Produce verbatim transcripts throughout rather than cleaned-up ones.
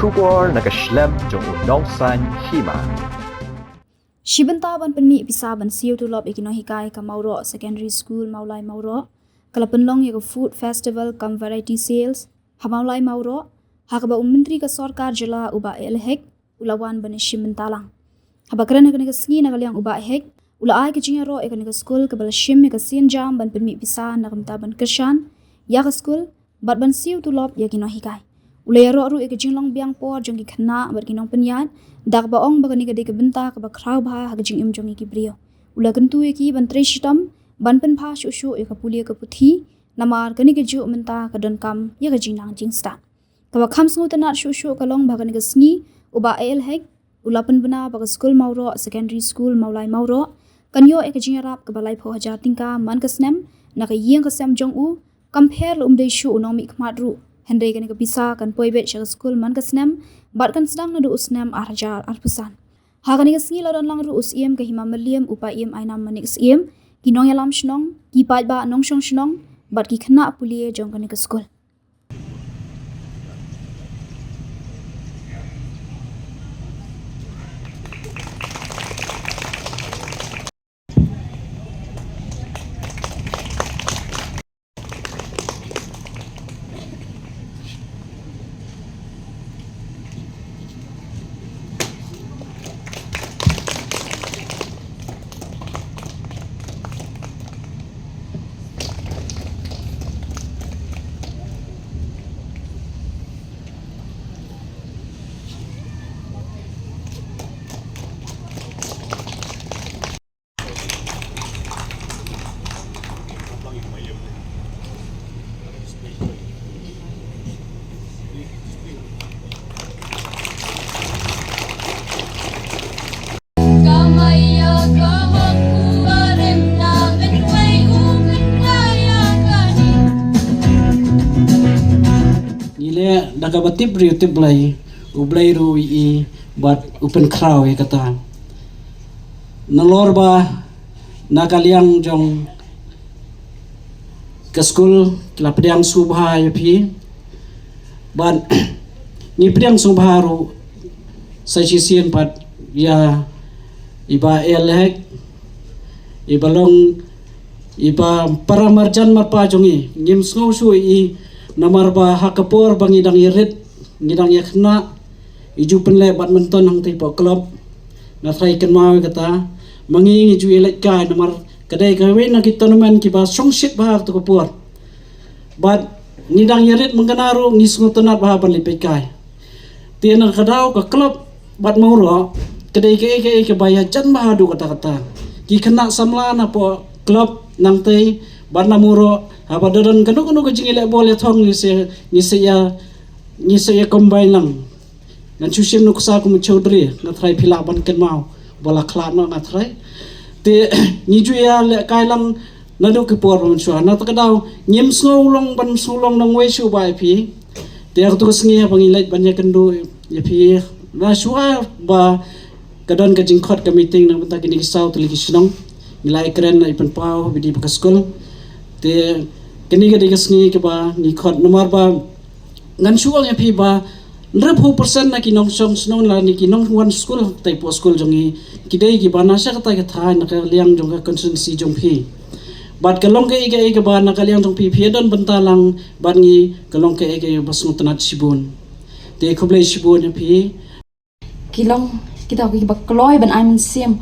Khubor na ka shlem jong u Nongsaiñ Hima. Shibynta ban pynmih pisa ban siew tulop ïa ki nonghikai ka Mawroh Secondary School Mawlai Mawroh, ka la pynlong ïa ka Food Festival cum Variety Sales ha Mawlai Mawroh, ha kaba u Myntri ka Sorkar Jylla u Bah A L Hek u la wan ban ïashim bynta lang. Haba kren ha kane ka sngi na ka liang u Bah Hek u la ai ka jingïaroh ïa kane ka skul kaba la shim ïa ka sienjam ban pynmih pisa na ka bynta ban kyrshan ïa ka skul bad ban siew tulop ïa ki nonghikai. U la ïaroh ruh ïa ka jinglong biang por jong ki khynnah bad ki nongpynïaid, da kaba ong ba kane ka dei ka bynta kaba khraw bha ha ka jingim jong ngi ki briew. U la kyntu ïa ki ban trei shitom ban pynbha shuh shuh ïa ka pule ka puthi, namar kane ka juh mynta ka donkam ïa ka jingnang jingstad. Kaba kham sngewtynnat shuh shuh ka long ba kane ka sngi u Bah A L Hek u la pynbna ba ka skul Mawroh Secondary School Mawlai Mawroh kan ïoh ïa ka jingïarap kaba laiphew hajar tyngka man ka snem na ka ïing ka sem jong u, kam pher la um dei shuh u nongmihkhmat ruh, hynrei kane ka pisa kan poi beit sha ka skul man ka snem bad kan sdang naduh u snem ar hajar arphew san. Ha kane ka sngi la don lang ruh u Syiem ka Hima Mylliem, u Paiem Ainam Manik Syiem, ki nongïalam shnong, ki paidbah nongshong shnong bad ki khynnah pule jong kane ka skul. Ngi leh da kaba tip briew tip Blei, u Blei ruh u ïohi bad u pynkhraw ïa kata. Nalor ba na ka liang jong ka skul ki la pdiang sngewbha ïa phi bad ngi pdiang sngewbha ruh sa shisien pat ïa i Bah A L Hek, i ba long i ba para marjan marpa jong ngi. Ngim sngew shuh ïa i namar ba ha ka por ba ngi dang ïarit, ngi dang ïakhynnah, i ju pynleh badminton hangtei hapoh club. Nga tharai kynmaw ïa kata, ma ngi ngi ju ïaleit kai namar ka dei kawei na ki tournament kiba shongshit bha ha kato ka por. Bad ngi dang ïarit mynta ruh ngi sngewtynnat bha ban leit peit kai. Te na ka daw ka club bad Mawroh ka dei kaei kaei kaba ïajan bha haduh katta katta. Ki khynnah samla na poh club nangtei bad na Mawroh, haba da don kano kano ka jingïaleh bol ïathong ngi sa, ngi sa ïa, ngi sa ïa combine lang. Ngan shu shim nuksa kum u Chaudhary, nga tharai phi lah ban kynmaw ba la khlad noh nga tharai. Te ngi ju ïaleh kai lang naduh ki por ba mynshuwa. Na kata ka daw ngim sngew long ban sngew long nongwei shuh bha ïa phi. Te ha kato ka sngi haba ngi leit ban ïakynduh ïa phi, la shuwa ba ka don ka jingkhot ka meeting na ka bynta kine ki saw tylli ki shnong, ngi la ïakren, la ïapynpaw bad i ba ka skul. Te kane ka dei ka sngi kaba ngi khot namar ba ngan shu ong ïa phi ba hynriewphew percent na ki nongshong shnong lane ki nongwan skul hangtei hapoh skul jong ngi ki dei kiba na sha kata ka thaiñ na ka liang jong ka constituency jong phi. Bad ka long kaei kaei kaba na ka liang jong phi phi ïa don bynta lang bad ngi, ka long kaei kaei ba sngewtynnat shibun. Te khublei shibun ïa phi. Ki long kita kiba kloi ban ai mynsiem,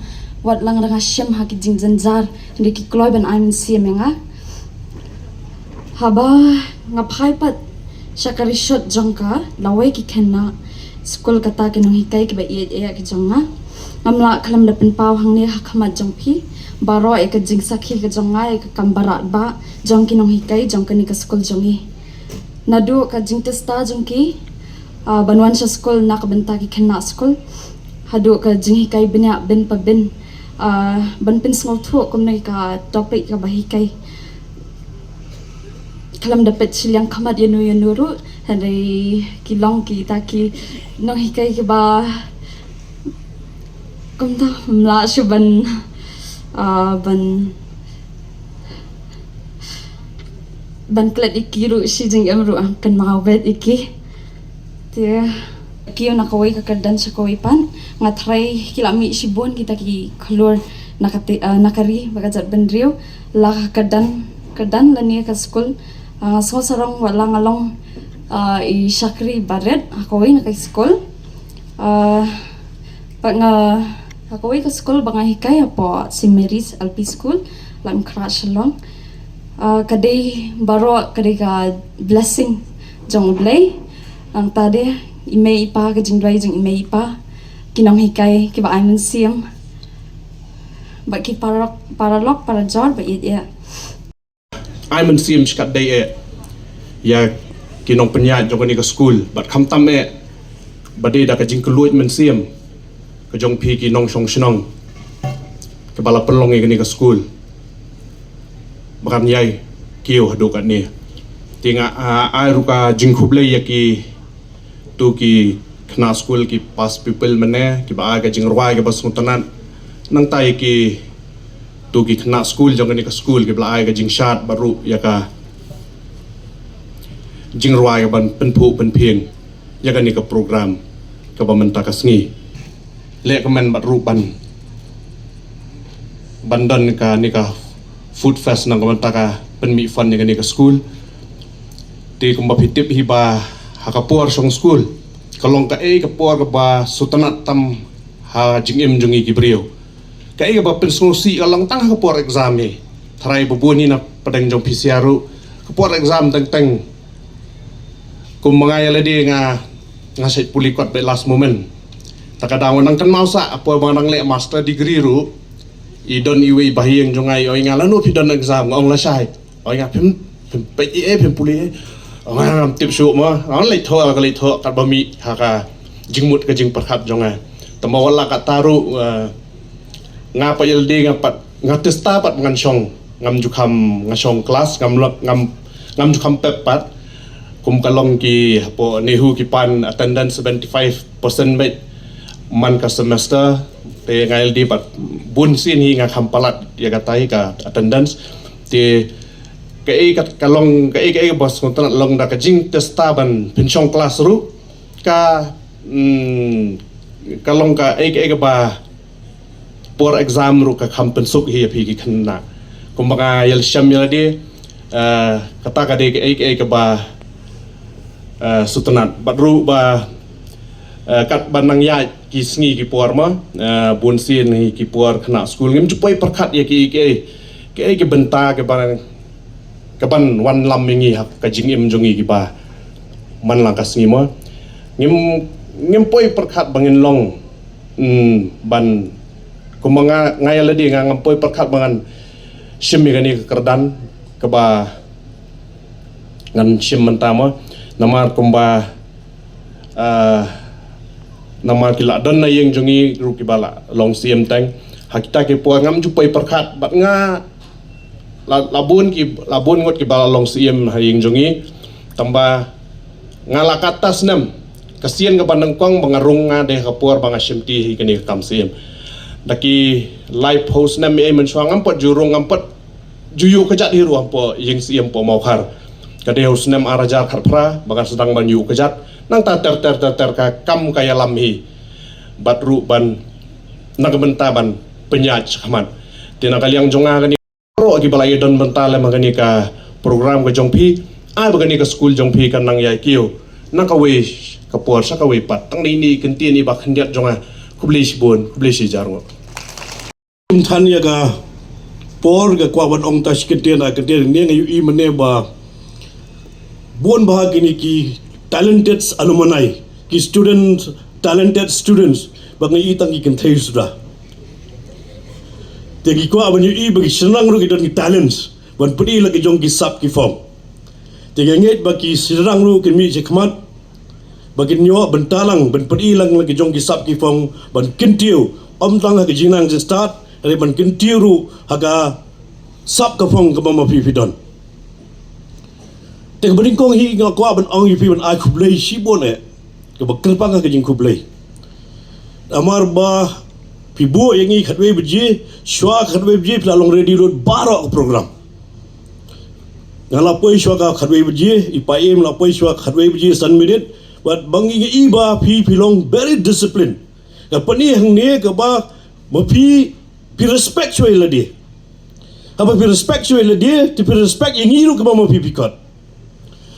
wat la nga dang shim ha ki jingjynjar, hynrei ki kloi ban ai mynsiem ïa nga. Haba nga phai pat sha ka rishot jong ka, lawei ki khynnah skul kata ki nonghikai kiba ïeit ïa ki jong nga, ngam lah khlem da pynpaw hangne ha khmat jong phi baroh ïa ka jingsakhi ka jong nga ïa ka kam ba radbah jong ki nonghikai jong kane ka skul jong ngi. Naduh ka jingtesta jong ki, ah, ban wan sha skul na ka bynta ki khynnah skul, haduh ka jinghikai bniah bin pa bin, ah, ban pynsngewthuh kumne ka topic kaba hikai. Khlem da peit shiliang khmat ïano ïano ruh, hynrei ki long kita ki nonghikai kiba kumta, ngam lah shuh ban, ah, ban, ban klet ïa ki ruh, shi jingim ruh, ah, kynmaw beit ïa ki. Te Kiew na kawei ka kyrdan sha kawei pat, nga tharai ki la mih shibun kita ki khlur na ka ti, ah, na ka ri bad ka jaitbynriew, la ka kyrdan, kyrdan lane ka skul. Ah, nga sngew sarong wat la nga long, ah, i shakri barit ha kawei na ka skul. Ah, bad nga, ha kawei ka skul ba nga hikai hapoh Saint Mary's L P School, Laitumkhrah, Shillong. Ah, ka dei baroh, ka dei ka blessing jong U Blei. Nangta de, i mei i pa, ka jingduwai jong i mei i pa, ki nonghikai kiba ai mynsiem, bad ki paralok, paralok parajor ba ïeit ïa. Ai mynsiem shikatdei eh ïa ki nongpynïaid jong kane ka skul, bad khamtam eh ba dei da ka jingkylluid mynsiem ka jong phi ki nongshong shnong kiba la pynlong ïa kane ka skul ba kan ïai kiew haduh katne. Te nga, ah, ai ruh ka jingkhublei ïa ki, to ki khynnah skul ki past pupil mynne kiba ai ka jingrwai kaba sngewtynnat. Nangta ïa ki, to ki khynnah skul jong kane ka skul kiba la ai ka jingshad bad ruh ïa ka jingrwai kaban pynphuh pynphieng ïa kane ka program kaba mynta ka sngi. Leh kmen bad ruh ban, ban don kane ka food fest nangta ka pynmih fund ïa kane ka skul. Te kumba phi tip hi ba ha ka por shong skul ka long kaei ka por kaba sngewtynnat tam ha jingim jong ngi ki briew. Kaei kaba pynsngewsih ka long tang ha ka por exam hi. Tharai ba bun hi na pdeng jong phi sha ruh ka por exam teng teng. Kum ma nga ïa lade nga, nga shait pule kot bad last moment. Ta ka daw nga nang kynmaw sa ha por ba nga nang leh master degree ruh, i don iwei i bahaïing jong nga i ong ïa nga, lano phi don exam? Nga ong lashai. Ong ïa nga, phim, phim peit ei ei, phim pule ei ei. Ong ïa nga, ngam tip shuh mo. Nga leit thoh, nga leit thoh katba mih ha ka jingmut ka jingpyrkhat jong nga. Tangba wat la katta ruh, eh, nga pat ïa lade nga pat, nga test pat ngan shong, ngam ju kham, nga shong klas, ngam lok, ngam, ngam ju kham pep pat. Kum ka long ki hapoh NEHU ki pan attendance seventy five percent beit man ka semester. Te nga ïa lade pat bun sien hi nga kham palat ïa katai ka attendance. Te kaei ka, ka long kaei kaei ba sngewtynnat long da ka jingtest ban pynshong klas ruh ka, mm, ka long kaei kaei kaba por exam ruh ka kham pynsuk hi ïa phi ki khynnah. Kumba nga ïa lade shem ïa lade, eh, kata ka dei kaei kaei kaba, eh, sngewtynnat bad ruh ba, eh, katba nang ïaid ki sngi ki por mo, eh, bun sien hi ki por khynnah skul ngim ju poi pyrkhat ïa kiei kiei, kiei ki bynta kiba kaban wanlam ïa ngi ha ka jingim jong ngi kiba man la ka sngi mo. Ngim, ngim poi pyrkhat ba ngin long, mm, ban, kumba nga, nga ïa lade nga ngam poi pyrkhat ba ngan shim ïa kane ka kyrdan kaba ngan shim mynta mo. Namar kumba, ah, namar ki la don na ïing jong ngi ruh kiba la long siem teng ha kita ki por, ngam ju poi pyrkhat bad nga la, la bun ki, la bun ngut kiba la long siem ha ïing jong ngi. Tangba nga la katta snem, ka sien kaba nyngkong ba nga rung nga dei ha ka por ba nga shimti hi kane ka kam siem. Da ki laiphew snem ei ei mynshuwa ngam pat ju rung, ngam pat ju ïuh kjat hi ruh hapoh ïing siem hapoh Mawkhar. Ka dei ha u snem ar hajar khatphra ba nga sdang ban ïuh kjat. Nangta ter ter ter ter ka kam ka ïalam hi bad ruh ban, na ka bynta ban pynïaid shakhmat. Te na ka liang jong nga kane baroh kiba la ïadon bynta lem ha kane ka program ka jong phi, ai ba kane ka skul jong phi kan nang ïai kiew na kawei ka por sha kawei pat. Tang dei ine i kyntien iba khyndiat jong nga. Khublei shibun, khublei shihajar nguh. Ym than ïa ka por, ka kwah ban ong ta shi kyntien ar kyntien. Ne nga ïohi mynne ba bun bha kine ki talented alumni, ki student, talented students ba nga ïohi tang ki kynthei suda. Te ki kwah ban ïohi ba ki shynrang ruh ki don ki talents ban plie la ki jong ki sap ki phong. Te nga ngeit ba ki shynrang ruh kin mih shakhmat ba kin ïoh bynta lang ban plie lang la ki jong ki sap ki phong ban kyntiew, ym tang ha ka jingnang jingstad, hynrei ban kyntiew ruh ha ka sap ka phong kaba ma phi phi don. Te kaba nyngkong hi nga kwah ban ong ïa phi ban ai khublei shibun eh, kaba kyrpang ha ka jingkhublei. Namar ba phi buh ïa ngi khatwei baje, shuwa khatwei baje phi la long ready lut baroh ka program. Nga la poi shuwa ka khatwei baje, i Paiem la poi shuwa khatwei baje san minit, Bad ba ngi i ba phi phi long very discipline. Ka pyni hangne kaba ma phi phi respect shwa ïa lade. Haba phi respect shwa ïa lade, te phi respect ïa ngi ruh kaba ma phi phi kot.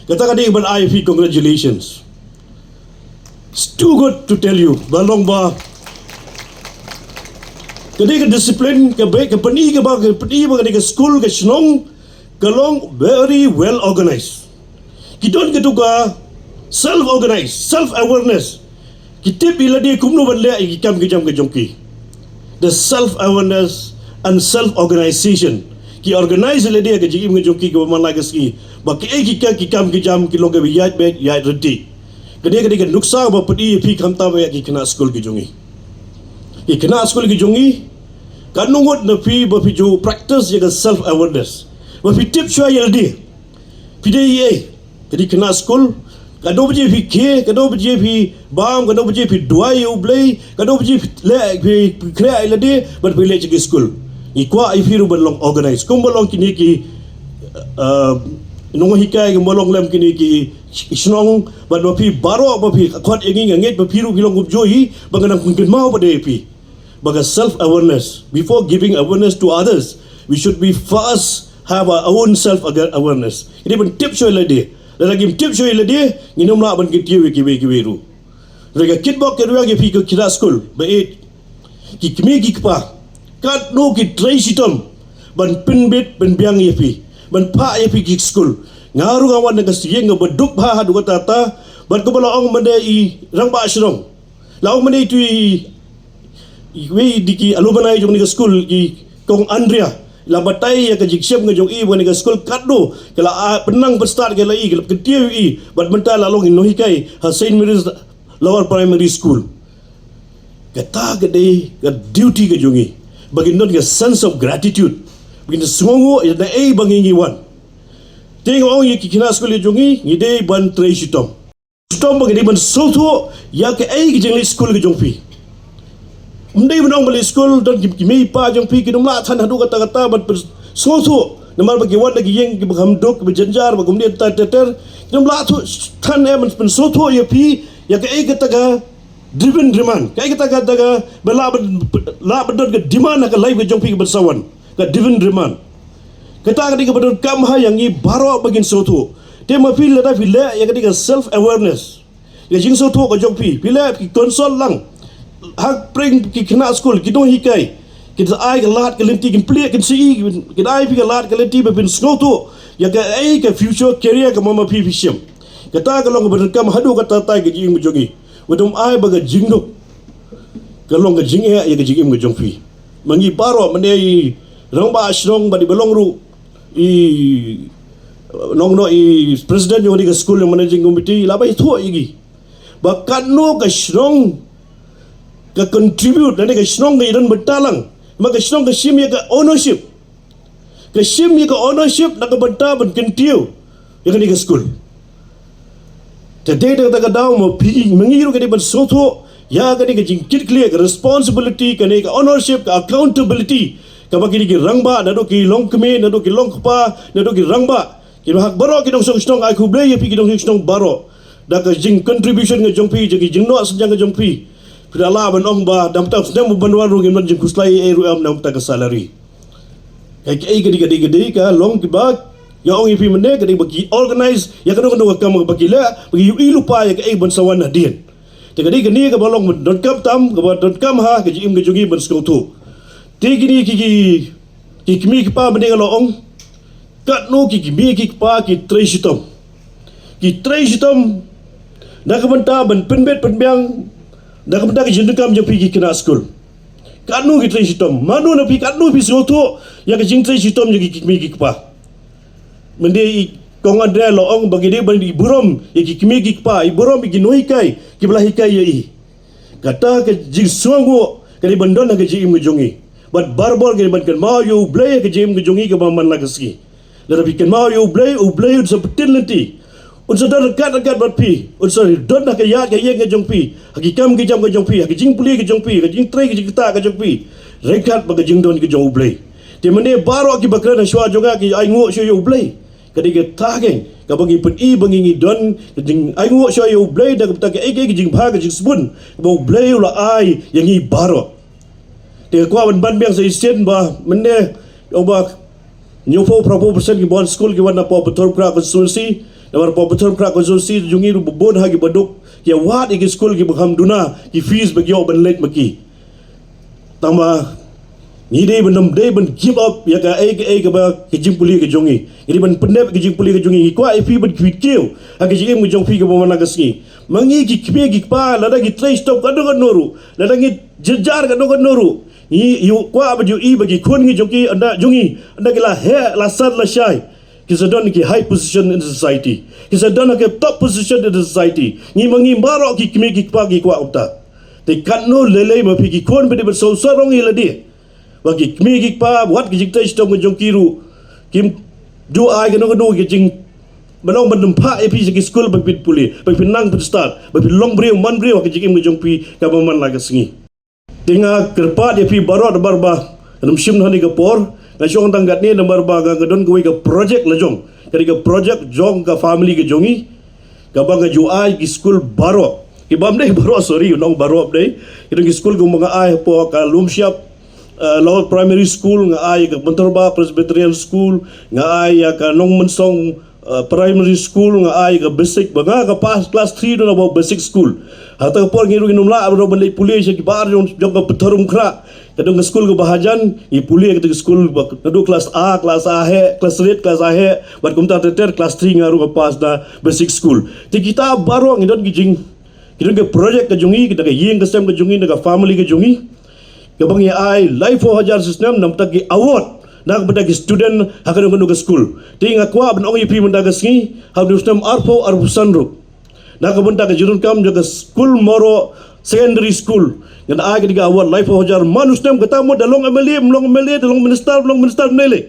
Kata ka dei ban ai phi congratulations. It's too good to tell you. Ba long ba ka dei ka discipline, ka ba ka pyni kaba ka pyni ba ka dei ka school, ka shnong ka long very well organized. Ki don ka tu ka self organized, self awareness. Ki tip ïa lade kumno ban leh ïa ki kam ki jam ka jong ki. The self awareness and self organization. Ki organize ïa lade ïa ka jingim ka jong ki kaba man la ka sngi. Ba ki ei ki ka ki kam ki jam ki long kaba ïaid beit ïaid ryntih. Ka dei ka dei ka nuksa ba pyni ïa phi khamtam ïa ki khynnah skul ki jong ngi. Ki khynnah skul ki jong ngi. Ka nongot na phi ba phi ju practice ïa ka self awareness. Ba phi tip shwa ïa lade. Phi dei ei, ka dei khynnah skul. Ka dei baje phi khie, ka dei baje phi bam, ka dei baje phi duwai ïa U Blei, ka dei baje phi leh phi khreh ïa lade bad phi leh sha ki skul. Ngi kwah ïa phi ruh ban long organize. Kumba long kine ki nonghikai, kumba long lem kine ki shnong bad ba phi baroh ba phi khot ïa ngi, nga ngeit ba phi ruh phi long kumjuh hi ba nga nang kynmaw ba dei phi. Ba ka self awareness. Before giving awareness to others, we should be first have our own self awareness. Kine ban tip shwa ïa lade. Lada ngim tip shwa ïa lade, ngin ym lah ban kyntiew ïa kiwei kiwei ruh. Lada ka kitbok ka ruh ïa phi ka khynnah skul ba ïeit, ki kmie ki kpa, katno ki trei shitom ban pynbit pynbiang ïa phi, ban phah ïa phi ki skul. Nga ruh nga wan na ka ïing kaba duk bha haduh katta katta bad kaba la ong mynta i rangbah shnong. La ong mynne itu i, i wei di ki alumni jong kane ka skul, i Kong Andrea. La batai ïa ka jingshem ka jong i ba kane ka skul katno ka la, ah, pynnang pynstad ka la i, ka la kyntiew i. Bad mynta la long i nonghikai ha Saint Mary's Lower Primary School. Kata ka dei ka duty ka jong i. Ba kin don ka sense of gratitude. Ba kin sngewnguh ïa na ei ba ngi ngi wan. Te nga ong ïa ki khynnah skul ïa jong i, ngi dei ban trei shitom. Shitom ba ngi dei ban sngewthuh ïa kaei ka jingleit skul ka jong phi. Ym dei ban ong ba leit skul don ki, ki mei pa jong phi kin ym lah than haduh katta katta ban pynsngewthuh. Namar ba ki wan na ki ïing kiba kham duk, kiba jynjar, ba kumne ter ter ter. Kin ym lah than, eh, ban pynsngewthuh ïa phi ïa kaei kata ka driven demand. Kaei kata ka, kata ka ba lah ban, lah ban don ka demand ha ka life ka jong phi kaban sa wan. Ka driven demand. Kata ka dei kaba donkam ha ïa ngi baroh ba kin sngewthuh. Te ma phi lada phi leh ïa ka dei ka self awareness. Ïa ka jingsngewthuh ka jong phi. Phi leh phi consult lang ha pdeng ki khynnah skul, ki nonghikai. Kin sa ai ka lad ka lynti, kin plie, kin sa i, kin ai phi ka lad ka lynti ba phin sngewthuh ïa kaei ka future career kaba ma phi phi shem. Kata ka long kaba donkam haduh katta katta ka jingim ka jong ngi. Wat ym ai ba ka jingduk ka long ka jingeh ïa ka jingim ka jong phi. Ma ngi baroh, mynne i rangbah shnong bad i ba long ruh i nongno i president jong kane ka skul, jong managing committee, la ba ithuh ïa ngi ba katno ka shnong ka contribute, lane ka shnong ka ïadon bynta lang. Ma ka shnong ka shim ïa ka ownership. Ka shim ïa ka ownership na ka bynta ban kyntiew ïa kane ka skul. Te dei da kata ka daw ma phi ma ngi ruh ka dei ban sngewthuh ïa kane ka jingkitkhlieh, ka responsibility, kane ka ownership, ka accountability kaba kine ki rangbah, naduh ki longkmie, naduh ki longkpa, naduh ki rangbah, ki ba hak baroh ki nongshong shnong. Ai khublei ïa phi ki nongshong shnong baroh da ka jingcontribution ka jong phi, jong ki jingnoh synñiang ka jong phi. Phi da lah ban ong ba da mynta u snem u ban wan ruh ngim don jingkhuslai ei ruh em na mynta ka salary. Kaei kaei ka dei, ka dei, ka dei ka long kiba ïa ong ïa phi mynne ka dei ba ki organize ïa kano kano ka kam ba ki leh, ba ki ïohi lypa ïa kaei ban sa wan hadien. Te ka dei kane kaba long donkam tam, kaba donkam ha ka jingim ka jong ngi ban sngewthuh. Te kine ki, ki, ki kmie ki kpa mynne nga la ong katno ki kmie ki kpa ki trei shitom. Ki trei shitom na ka bynta ban pynbit pynbiang na ka bynta ka jingdonkam jong phi ki khynnah skul. Katno ki trei shitom, mano na phi, katno phi sngewthuh ïa ka jingtrei shitom jong ki kmie ki kpa. Mynne i Kong Andrea la ong ba ki dei ban i burom ïa ki kmie ki kpa, i burom ïa ki nonghikai kiba la hikai ïa i. Kata ka jingsngewnguh ka dei ban don ha ka jingim ka jong ngi. Bad barabor ka dei ban kynmaw ïa U Blei ha ka jingim ka jong ngi kaba man la ka sngi. Lada phi kynmaw ïa U Blei, U Blei un sa btin lynti. Un sa don ryngkat ryngkat bad phi. Un sa don ha ka ïaid ka ïeng ka jong phi, ha ki kam ki jam ka jong phi, ha ka jingpule ka jong phi, ha ka jingtrei ka jingktah ka jong phi, ryngkat bad ka jingdon ka jong U Blei. Te mynne baroh kiba kren ha shuwa jong nga ki ainguh shuh ïa U Blei. Ka dei kata keiñ Kaba ngi pyni ba ngi ngi don ka jingainguh shuwa ïa U Blei da kata ka ei ka ei ka jingbha ka jingsbun kaba U Blei u la ai ïa ngi baroh. Te nga kwah ban ban biang sa shisien ba mynne ong ba hynñiewphew phraphew percent ki board school ki wan na Paw Pathar Kra constituency. Namar Paw Pathar Kra constituency jong ngi ruh ba bun ha ki baduk ki ïa wad ïa ki school kiba kham duna ki fees ba ki ïoh ban leit ma ki. Tangba ngi dei ban ym dei ban give up ïa ka ei ka ei kaba ka jingpule ka jong ngi. Ngi dei ban pyndep ka jingpule ka jong ngi. Ngi kwah ïa phi ban kiew kiew ha ka jingim ka jong phi kaba man la ka sngi. Ma ngi ki kmie ki kpa lada ki trei shitom katno katno ruh, lada ngi jynjar katno katno ruh, ngi ïoh kwah ba ju i ba ki khun ngi jong ki ynda jong ngi ynda ki la heh la san la shai, ki sa don ki high position in the society, ki sa don ki top position in the society. Ngi ma ngi baroh ki kmie ki kpa ki kwah kumta. Te katno lei lei ma phi ki khun ba dei ban sngewsarong ïa lade ba ki kmie ki kpa wat ki jingtrei shitom ka jong ki ruh kim ju ai kano kano ki jing ba long ban ym phah ïa phi sha ki skul ba phi pule ba phi nang phi stad ba phi long briew man briew ha ka jingim ka jong phi kaba man la ka sngi. Te nga kyrpad ïa phi baroh da bar ba ngam shim ha kane ka por. Nga shong tang katne namar ba nga ka don kawei ka project la jong, ka dei ka project jong ka family ka jong ngi kaba nga ju ai ki skul baroh, ki bym dei baroh, sorry, nong baroh dei. Ki don ki skul kumba nga ai hapoh ka Lumshyiap, uh, Lower Primary School, nga ai ka Mynthorba Presbyterian School, nga ai ïa ka Nongmynsong uh, Primary School, nga ai ka basic, ba nga ka pass class three don aba basic school. Hata ka por ngi ruh ngi nym lah ban leit pule sha ki bar jong jong ka Pathar Umkhrah. Ka don ka school kaba hajan, ngi pule kata ka school ba naduh class A, class A heh, class eight, class A heh, bad kumta ter ter class three nga ruh nga pass na basic school. Te kita baroh ngi don ki jing, ki don ki project ka jong ngi, kita ka ïing ka sem ka jong ngi, na ka family ka jong ngi. Kaba ngi ai laiphew hajar shisnem namar ki award na ka bynta ki student ha kano kano ka school. Te nga kwah ban ong ïa phi mynta ka sngi ha u snem arphew arphew san ruh na ka bynta ka jingdonkam jong ka skul Mawroh Secondary School ngan ai kane ka award laiphew hajar man u snem kata mo, da long M L A, ym long M L A, da long minister, ym long minister, ym lei lei.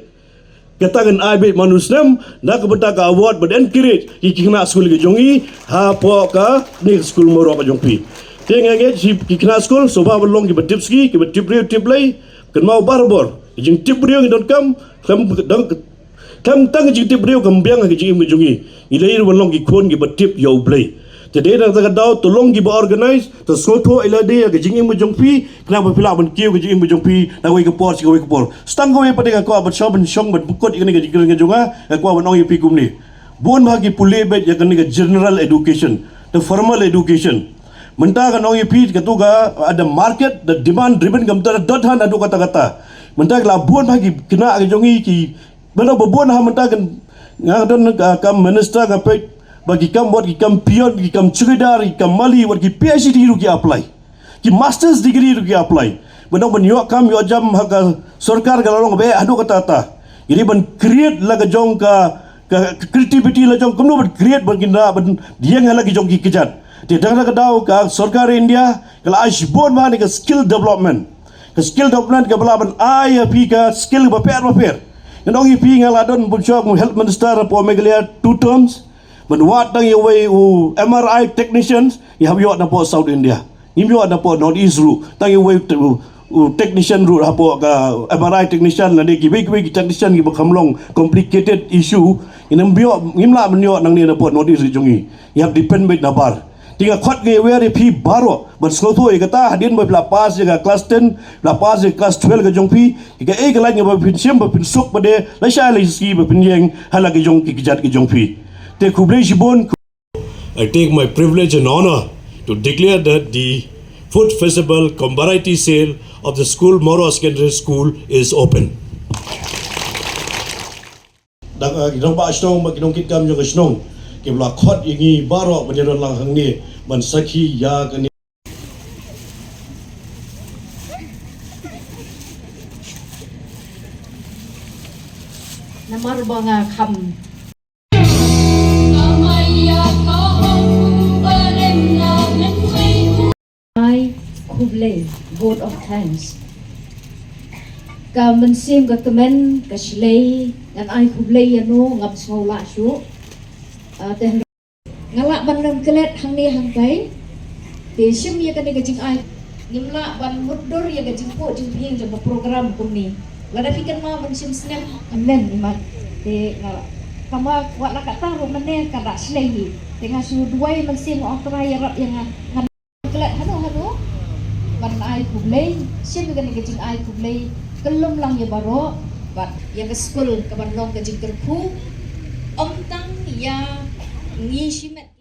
Kata ngan ai beit man u snem na ka bynta ka award ban encourage ïa ki khynnah skul ka jong ngi hapoh kane ka skul Mawroh ka jong phi. Te nga ngeit ki khynnah skul sngewbha ban long kiba tip sngi, kiba tip briew tip Blei. Kynmaw barabor ka jingtip briew ngi donkam, khlem dang khlem tang ka jingtip briew kam biang ha ka jingim ka jong ngi. Ngi dei ruh ban long ki khun kiba tip ïa U Blei. Te dei na kata ka daw to long kiba organize, to sngewthuh ïa lade ïa ka jingim ka jong phi, khnang ba phi lah ban kiew ka jingim ka jong phi na kawei ka por sha kawei ka por. Sa tang kawei pat nga kwah ban shong ban shong ban pynkut ïa kane ka jingkren ka jong nga, nga kwah ban ong ïa phi kumne. Bun bah ki pule beit ïa kane ka general education, the formal education. Mynta ngan ong ïa phi katu ka, uh, the market, the demand driven, kam da dot han haduh katta katta. Mynta ki la bun bah ki khynnah ka jong ngi ki Bad ba bun ha mynta kan nga don ka, ka minister ka peit ba ki kam, wat ki kam peon, ki kam chowkidar, ki kam mali, wat ki P H D ruh ki apply. Ki masters degree ruh ki apply. Ba dang ban ïoh kam ïoh jam ha ka sorkar ka la long ba haduh katta katta. Ngi dei ban create la ka jong ka, ka, ka creativity la jong kumno ban create ban kin da ban ïeng ha la ki jong ki kjat. Te dang da ka daw ka sorkar India ka la ai shibun ba ne ka skill development. Ka skill development kaba lah ban ai ïa phi ka skill bapher bapher. Ngan ong ïa phi nga la don bun shuh kum health minister hapoh Meghalaya two terms. Ban wad tang ïa wei u M R I technicians ngi hap ïoh napoh South India. Ngim ïoh napoh North East ruh. Tang ïa wei u, u technician ruh hapoh ka M R I technician lane kiwei kiwei ki technician kiba kham long complicated issue. Ngim ïoh, ngim lah ban ïoh nangne napoh North East jong ngi. Ngi hap depend beit na bar. Te nga khot nga wer ïa phi baroh ban sngewthuh ïa kata hadien ba phi la pass ïa ka class ten, phi la pass ïa ka class twelve ka jong phi, ïa kaei ka lait nga ba phin shim ba phin suk ba dei lashai lashisngi ba phin ïeng ha la ka jong ki kjat ka jong phi. Te khublei shibun. I take my privilege and honor to declare that the food festival cum variety sale of the school Mawroh Secondary School is open. Dang, eh, ki rangbah shnong bad ki nongkitkam jong ka shnong kiba la khot ïa ngi baroh ban ïadon lang hangne ban sakhi ïa kane. Namar ba nga kham. Ai khublei, vote of thanks. Ka mynsiem ka kmen ka shlei, ngan ai khublei ïa no ngam sngew lah shuh. Ah, te nga lah ban lem klet hangne hangtai. Te shim ïa kane ka jingai. Ngim lah ban mutdur ïa ka jingphuh jingphieng jong ka program kumne. Lada phi kynmaw ban shim snem, amen, imat. Te nga lah. Kama wat la katta ruh mynne ka da shlei hi. Te nga shu duwai mynsiem, nga ong Trai ïarap ïa nga, ngan klet hano hano. Ban ai khublei, shim ïa kane ka jingai khublei kyllum lang ïa baroh, bad ïa ka skul ka ban long ka jingkyrkhu ym tang ïa ngi shimet.